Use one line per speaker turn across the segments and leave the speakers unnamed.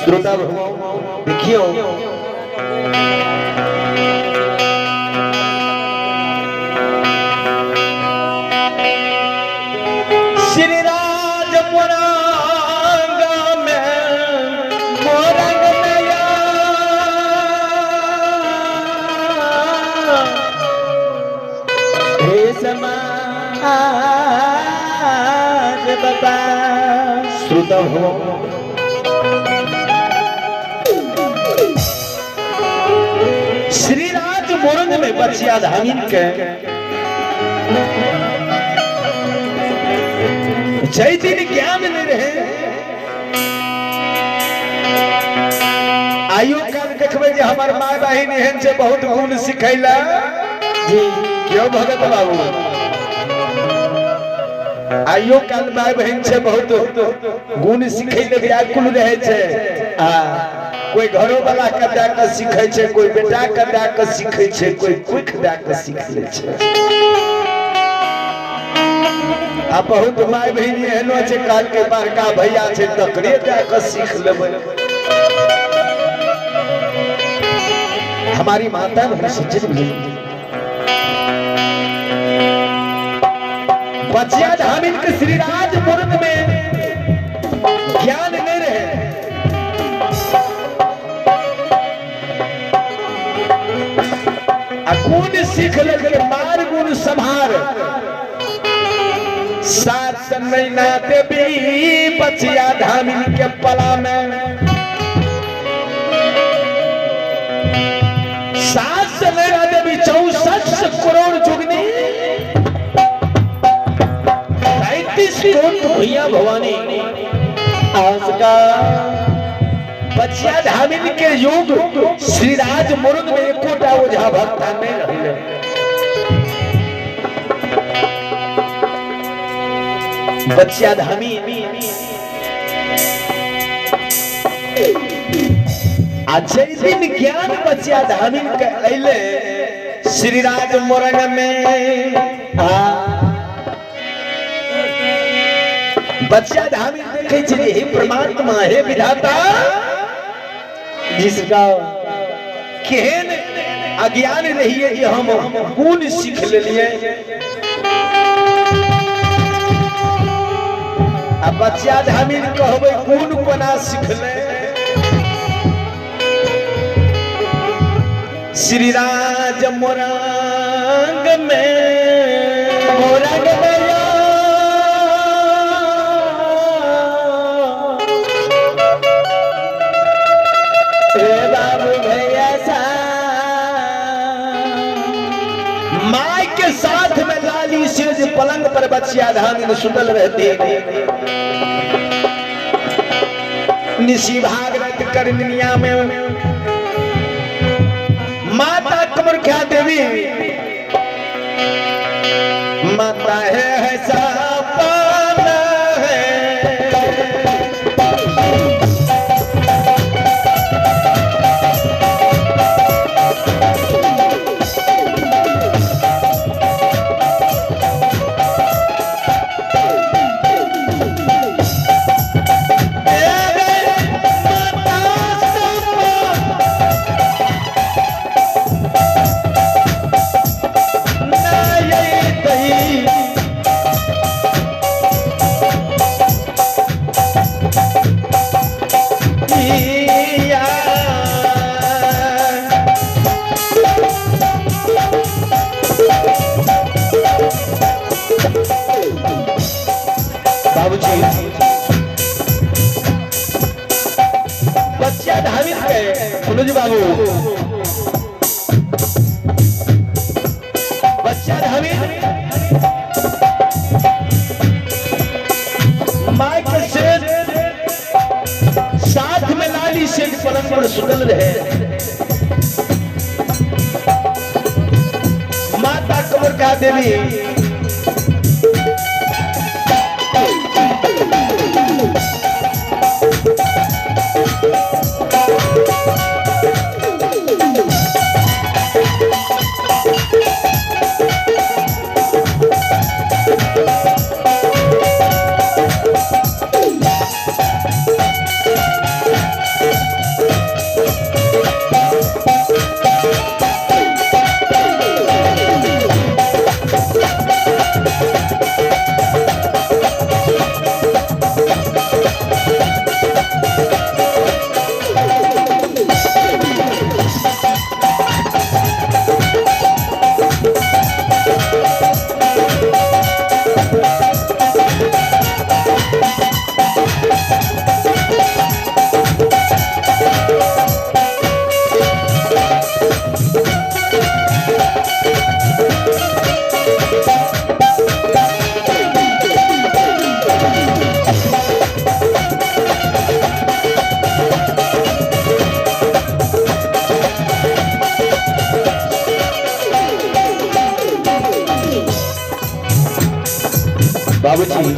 श्रोता देखियो श्री राज मोरंग में मोरंग में या
हे समाज बाबा।
श्रोता हो श्री राज मोरंग में बचिया धामिन के जय दिन ज्ञान नहीं रहे आइयो काल देखबै जे हमर माय बहिन एहन छै बहुत गुण सिखैला
जी
क्यों भगत बाबू आइयो काल माय बहिन छै बहुत गुण सिखै ले व्याकुल रहै छै आ कोई घरो वाला के दए के सिखै छै कोई बेटा के दए के सिखै छै कोई कुख दए के सीख लै छै आ बहुत माय बहिन एहनो छै कहलकै बड़का भैया छै तकरे दए के सीख लेबै। हमारी माता बहन सज्जन भी बचिया धामिन के श्रीराज मुरत में ज्ञान नहीं रहे आ गुण सीख लेके मार गुण संभार सात महीना देवी बचिया धामिन के पला में सात महीना देवी 64 करोड़ जुगनी 33 कोट भैया भवानी
आज का
बचिया धामिन के युग श्रीराज मुरुद में एकोटा ओझा भक्ता नहीं रहले। बचिया धामी आ जै दिन ज्ञान बचिया धामिन के अइले श्रीराज मोरंग में
आ
बचिया धामिन देखै छै जे हे परमात्मा हे विधाता
जी सरकार
केहन अज्ञान रहिए जे हम गुण सीख लेलिए आ बच्चा धामिन कहबै गुण कोना सीखले श्री राज मोरंग में
मोरंग में या हे बाबू भैया सा
माय के साथ में लाली सेज पलंग पर बचिया धामिन सुतल रहती निशी भागरत करनिया में माता कमरख्या देवी माता है सपना है बाबूजी बच्चा धामित के मनोज बाबू बच्चा धामित माइक से साथ में लाली सेठ पलंग पर सुतल रहे माता कमर का देवी बाबूजी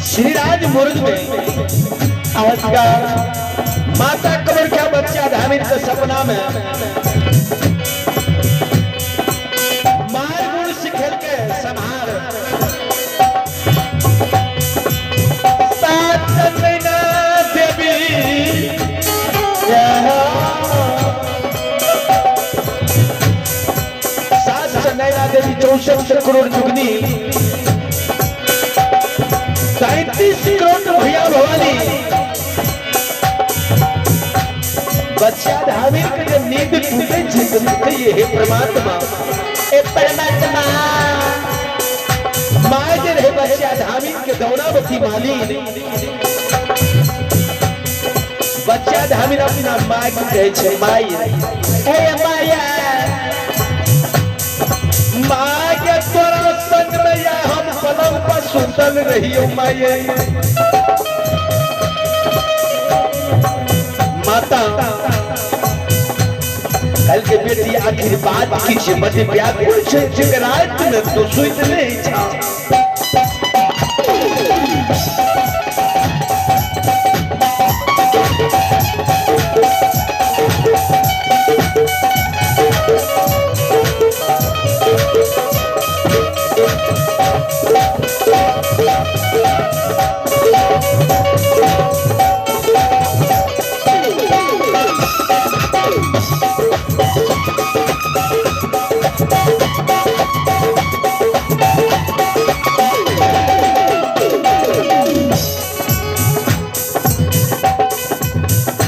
श्रीराज मुर्ग में
नमस्कार।
माता कमर क्या बच्चा धामिन के सपना में मार गुण सिखेल के संहार 7 महीना देवी 7 नैना देवी 64 करोड़ जुगनी 37 करोड़ भैया भवानी बच्चा धामिर के जब नींद टूटे छै तो कहिए हे परमात्मा,
हे परमात्मा।
माय जे रहे बच्चा धामिर के दौनावती माली बच्चा धामिर अपना my के कहै छै my,
हे माया,
my के तोरा संग में या हम पलंग पर सुतल रहियो माये। माता कल के बेटी आखिर बात की छे बड़ी व्याकुल छे जे रात में तो सुत नहीं छा।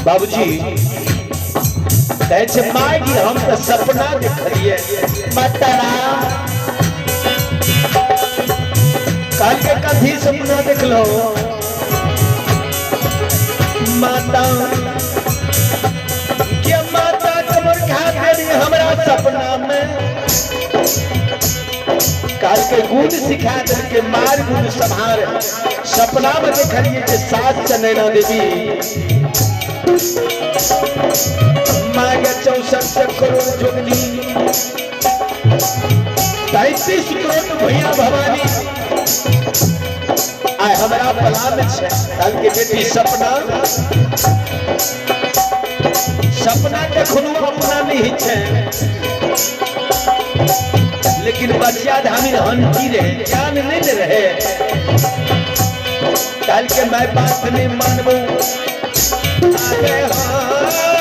बाबूजी कहै छै माय की हम तो सपना देखलिए
मातारा
कल के कथी सपना देखलो माता के माता कमर खा देली हमरा सपना में। काल के गुण सिखा दे के मार गुण संहार सपना में देखलिए जे 7 चनैना देवी मागे 64 करोड़ जोगनी 33 करोड़ भैया भवानी आय हमरा प्लान छै। कल के बेटी सपना सपना देखनु अपना नहीं छै लेकिन बच्चा धामिन हंटी रहे ज्ञान नहीं न रहे। कल के मैं बात नहीं मानबू। अरे हाँ